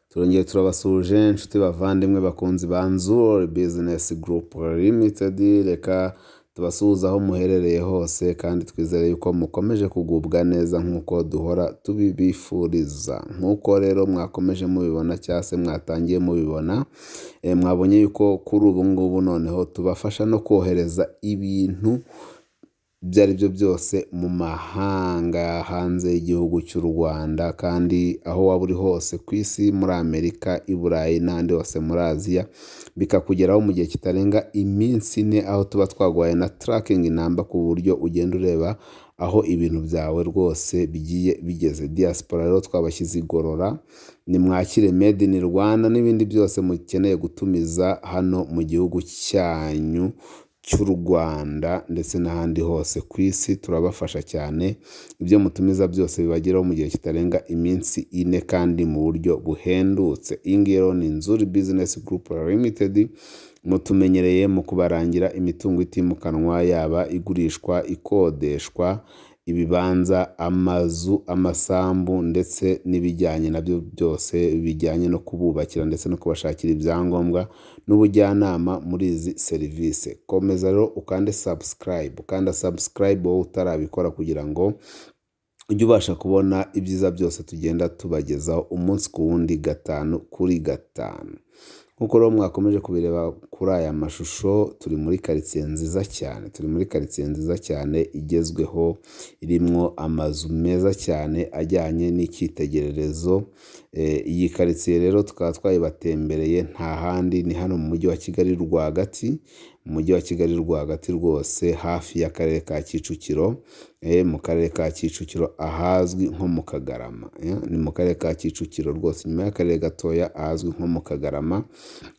Turongeye turabasuhuje inshuti bavandimwe bakunzi ba Nzuri Business Group Limited, reka tubasuhuze aho muherereye hose kandi twizere yuko mukomeje kugubwa neza nk'uko duhora tubibifuriza. Nk'uko rero mwakomeje mubibona cyangwa se mwatangiye mubibona, mwabonye yuko kuri ubu ngubu noneho tubafasha no kohereza ibintu ibyo ari byo byose mu mahanga hanze y'igihugu cy'u Rwanda, kandi aho waba uri hose ku isi, muri Amerika, i Burayi n'ahandi hose muri Aziya, bikakugeraho mu gihe kitarenga iminsi 4, aho tuba twaguhaye na tracking number ku buryo ugenda ureba aho ibintu byawe rwose bigiye bigeze. Diaspora rero twabashyize igorora, nimwakire made in Rwanda n'ibindi byose mukeneye gutumiza hano mu gihugu cyanyu cy'u Rwanda ndetse n'ahandi hose ku isi, turabafasha cyane. Ibyo mutumiza byose bibageraho mu gihe kitarenga iminsi 4 kandi mu buryo buhendutse. Iyi ngiyi rero ni Nzuri Business Group Limited, mutumenyereye mu kubarangira imitungo itimukanwa, yaba igurishwa, ikodeshwa, ibibanza, amazu, amasambu ndetse n'ibijyanye nabyo byose bijyanye no kububakira ndetse no kubashakira ibyangombwa n'ubujyanama muri izi serivisi. Komeza rero ukande subscribe, ukanda subscribe wowe utarabikora kugira ngo ujye ubasha kubona ibyiza byose tugenda tubagezaho umunsi ku wundi, gatanu kuri gatanu. Nk'uko rero mwakomeje kubireba kuri aya mashusho, turi muri karitsiye nziza cyane, turi muri karitsiye nziza cyane igezweho, irimwo amazu meza cyane ajyanye n'icyitegererezo. Iyi karitsiye rero tukaba twayibatembereye, nta handi ni hano mu mujyi wa Kigali rwagati, mu mujyi wa Kigali rwagati rwose, hafi y'akarere ka Kicukiro, mu karere ka Kicukiro ahazwi nko mu Kagarama. Ni mu karere ka Kicukiro rwose, inyuma y'akarere gatoya ahazwi nko mu Kagarama,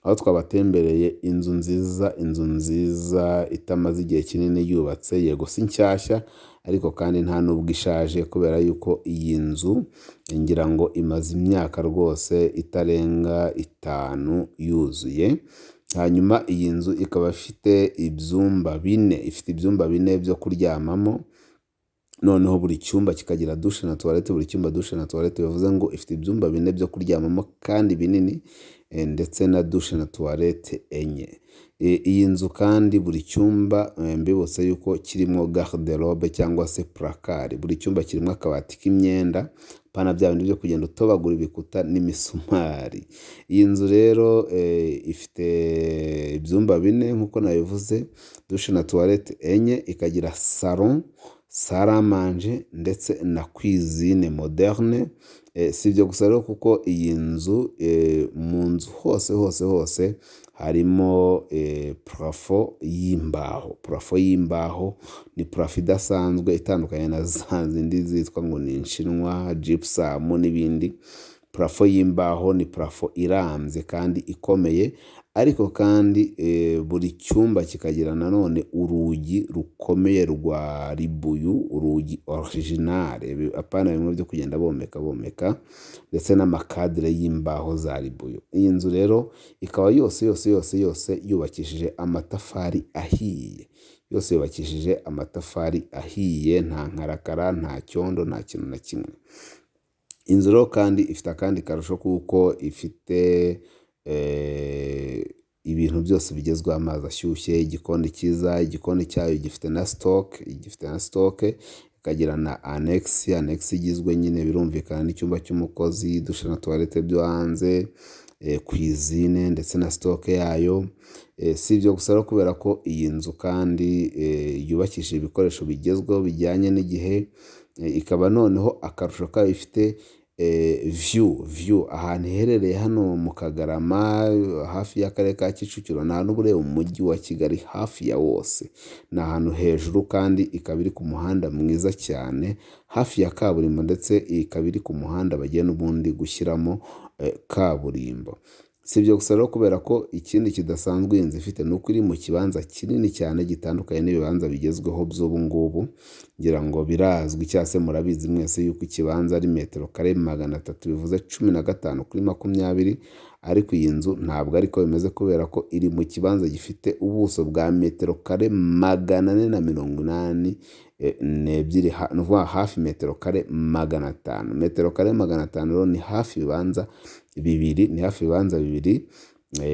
aho twabatembereye inzu nziza, inzu nziza itamaze igihe kinini yubatse, yego si nshyashya ariko kandi nta nubwo ishaje, kubera yuko iyi nzu ngira ngo imaze imyaka rwose itarenga 5 yuzuye. Hanyuma iyi nzu ikaba ifite ibyumba 4, ifite ibyumba 4 byo kuryamamo, noneho buri cyumba kikagira douche na toilette, buri cyumba douche na toilette, bivuze ngo ifite ibyumba 4 byo kuryamamo kandi binini, ndetse na douche na toilette 4. Iyi nzu kandi buri cyumba, mbibutse yuko kirimo garde-robe cyangwa se placard, buri cyumba kirimo akabati k'imyenda, apana bya bindi byo kugenda utobagura ibikuta n'imisumari. Iyi nzu rero ifite ibyumba 4 nk'uko nabivuze, douche na toilette 4, ikagira salon, salle à manger ndetse na cuisine moderne. Si ibyo gusa rero, kuko iyi nzu mu nzu hose hose hose harimo plafond y'imbaho. Plafond y'imbaho ni plafond idasanzwe, itandukanye na za zindi zitwa ngo ni inshinwa, gypsum n'ibindi. Plafond y'imbaho ni plafond irambye kandi ikomeye, ariko kandi buri cyumba kikagira nanone urugi rukomeye rwa ribuyu, urugi original, apana bimwe byo kugenda bomeka bomeka, ndetse n'amakadire y'imbaho za ribuyu. Iyi nzu rero ikaba yose yose yose yose yubakishije amatafari ahiye, yose yubakishije amatafari ahiye, nta nkarakara, nta cyondo, nta kintu na kimwe. Inzu rero kandi ifite akandi karusho kuko ifite ibintu byose bigezweho, amazi ashyushye, igikoni cyiza, igikoni cyayo gifite na stock, gifite na stock, ikagira na annexe, annexe igizwe nyine birumvikana n'icyumba cy'umukozi, douche na toilette byo hanze, cuisine ndetse na stock yayo. Si ibyo gusa rero, kubera ko iyi nzu kandi yubakishije ibikoresho bigezweho bijyanye n'igihe, ikaba noneho akarusho kayo ifite view ahantu iherereye hano mu Kagarama hafi y'akarere ka Kicukiro, ni ahantu uba ureba umujyi wa Kigali hafi ya wose, ni ahantu hejuru kandi ikaba iri ku muhanda mwiza cyane hafi ya kaburimbo, ndetse ikaba iri ku muhanda bagiye n'ubundi gushyiramo kaburimbo. Si ibyo gusa rero, kubera ko ikindi kidasanzwe iyi nzu ifite ni uko iri mu kibanza kinini cyane gitandukanye n'ibibanza bigezweho by'ubu ngubu. Ngira ngo birazwi cyangwa se murabizi mwese yuko ikibanza ari metero kare 300, bivuze 15 kuri 20. Ariko iyi nzu ntabwo ariko bimeze, kubera ko iri mu kibanza gifite ubuso bwa metero kare 482, ni ukuvuga hafi metero kare 500. Metero kare 500 rero ni hafi ibibanza bibiri, ni hafi ibibanza bibiri,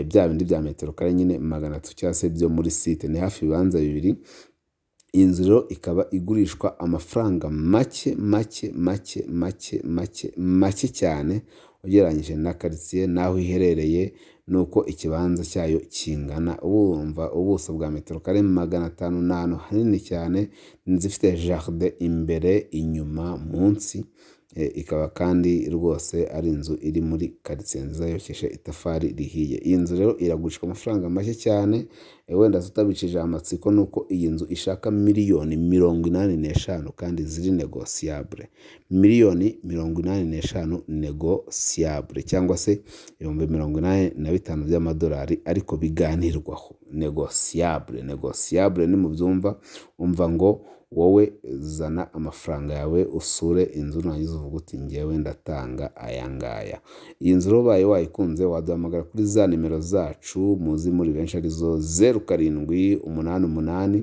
bya bindi bya metero kare nyine 300 cyangwa se byo muri site, ni hafi ibibanza bibiri. Iyi nzu rero ikaba igurishwa amafaranga make make make make make make cyane, ugereranyije na karitsiye n'aho iherereye n'uko ikibanza cyayo kingana. Wumva ubuso bwa metero kare 500 ni ahantu hanini cyane, inzu ifite jardin imbere, inyuma, munsi, ikaba kandi rwose ari inzu iri muri karitsiye nziza yubakishije itafari rihiye. Iyi nzu rero iragurishwa amafaranga make cyane, wenda tutabicishije amatsiko ni uko iyi nzu ishaka miliyoni 85 kandi ziri négociable. Miliyoni 85 négociable, cyangwa se 85,000 by'amadolari, ariko biganirwaho. Négociable, négociable nimubyumva, umva ngo wowe zana amafaranga yawe usure inzu, nurangiza uvuge uti njyewe ndatanga aya ngaya. Iyi nzu rero ubaye wayikunze waduhamagara kuri za nimero zacu muzi muri benshi, arizo 0788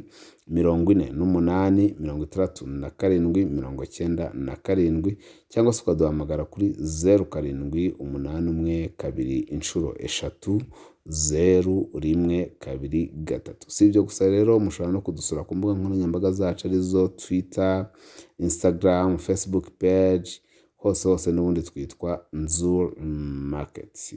48 67 97, cyangwa se ukaduhamagara kuri 0781 3 3 0 1 2 3. Si ibyo gusa rero, mushobora no kudusura ku mbuga nkoranyambaga zacu, arizo Twitter, Instagram, Facebook page, hose hose n'ubundi twitwa Nzuri Market.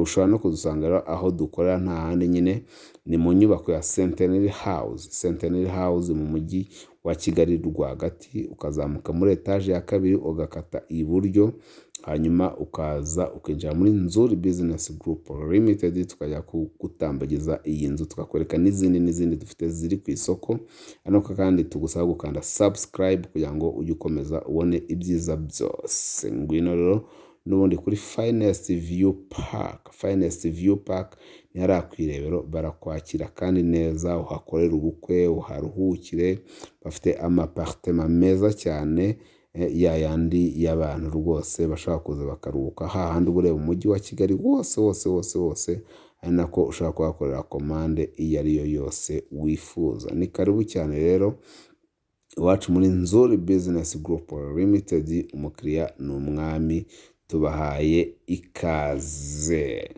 Ushobora no kudusanga rero aho dukorera, nta handi nyine ni mu nyubako ya Centenary House, Centenary House mu mujyi wa Kigali rwagati, ukazamuka muri etaje ya kabiri ugakata iburyo, hanyuma ukaza ukinjira muri Nzuri Business Group Limited, tukajya kugutambagiza iyi nzu, tukakwereka n'izindi n'izindi dufite ziri ku isoko. Hano kandi tugusaba gukanda subscribe kugira ngo ujye ukomeza ubone ibyiza byose. Ngwino rero n'ubundi kuri Finest View Park. Finest View Park ni hariya ku Irebero, barakwakira kandi neza, uhakorere ubukwe, uharuhukire, bafite ama appartement meza cyane, ya yandi y'abantu rwose bashobora kuza bakaruhuka, hahandi uba ureba umujyi wa Kigali wose wose wose wose, ari nako ushobora kuhakorera komande iyo ari yo yose wifuza. Ni karibu cyane rero iwacu muri Nzuri Business Group Limited, umukiriya ni umwami, tubahaye ikaze.